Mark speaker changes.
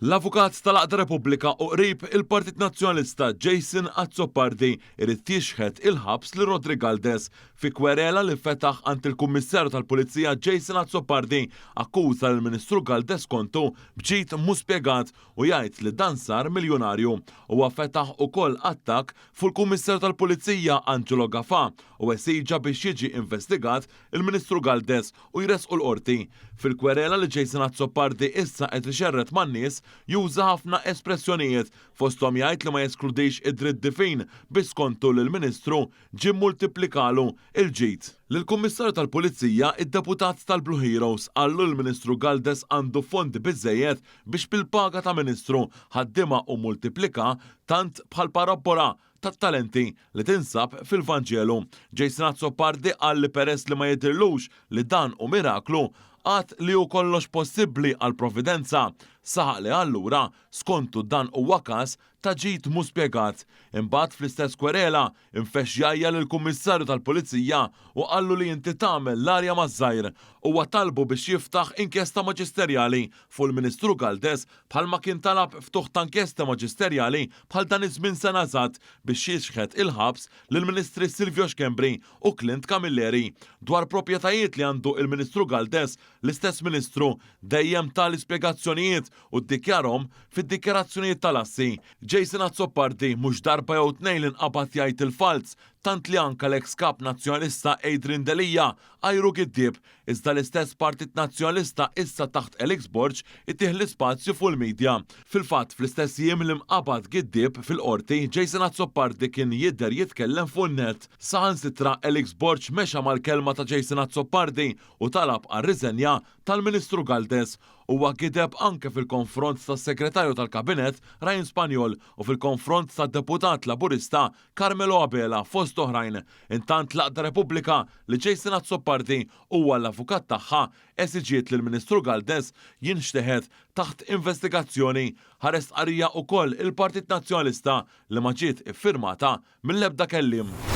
Speaker 1: L-Avukat tal-Għaqda Repubblika u qrib il-Partit Nazzjonalista Jason Azzopardi irid jixħet il-ħabs lil Roderick Galdes fi kwerela li fetaħ għand il-Kummissarju tal-Pulizija Jason Azzopardi akkuża lill-Ministru Galdes kontu b'ġid mhux spjegat u jgħid li dan sar miljunarju. Huwa fetaħ ukoll attakk fuq il-Kummissarju tal-Pulizija Angelo Gafà u esiġa biex jiġi investigat il-Ministru Galdes u jressqu l-Qorti. Fil-kwerela li Jason Azzopardi issa qed ixerred man-nies, juża ħafna espressjonijiet, fosthom jgħid li ma jeskludix id-dritt divin bi skontu li l-Ministru ġie mmultiplikalu l-ġid. Lill-Kummissarju tal-Pulizija, id-Deputat tal-Blue Heroes qallu li l-Ministru Galdes għandu fondi biżżejjed biex bil-paga ta' Ministru ħaddimha u mmultiplika tant bħal parabbola tat-talenti li tinsab fil-Vanġelu. Jason Azzopardi qal li peress li ma jidhirlux li dan hu miraklu, għad li hu kollox possibbli għall-Providenza. Saħaq li allura, skontu dan huwa każ ta' ġid mhux spjegat. Imbagħad fl-istess kwerela, infexx jgħajjar lill-Kummissarju tal-Pulizija u qallu li inti tagħmel l-arja maż-żgħir. Huwa talbu biex jiftaħ inkjesta maġisterjali fuq il-Ministru Galdes bħalma kien talab ftuħ ta' inkjesta maġisterjali bħal dan iż-żmien sena eżatt biex jixħet il-ħabs lill-Ministri Silvio Schembri u Clint Camilleri. Dwar proprjetajiet li għandu il-Ministru Galdes, l-istess Ministru dejjem ta l-ispjegazzjonijiet u ddikjarhom fid-dikjarazzjonijiet tal-assi. Jason Azzopardi mhux darba jew tnejn li nqabad jgħid il-falz tant li anke l-eks Kap Nazzjonalista Adrian Delia għajru giddieb Iżda l-istess Partit Nazzjonalista issa taħt Alex Borg itih l-ispazju fuq il-media. Fil-fatt, fl-istess jiem li nqabad giddieb fil-Qorti, Jason Azzopardi kien jidher jitkellem fuq in-net. Saħansitra Alex Borg mexa mal-kelma ta' Jason Azzopardi u talab għar-riżenja tal-Ministru Galdes. Huwa gideb anke fil-konfront tas-Segretarju tal-Kabinett Ryan Spagnol u fil-konfront tad-Deputat Laburista Carmelo Abela fost oħrajn. Intant l-Għaqda Repubblika, li Jason Azzopardi huwa l-avukat tagħha, esiġiet li l-Ministru Galdes jinxteħet taħt investigazzjoni. Ħareġ stqarrija ukoll il-Partit Nazzjonalista li ma ġiet iffirmata mill-ebda kelliem.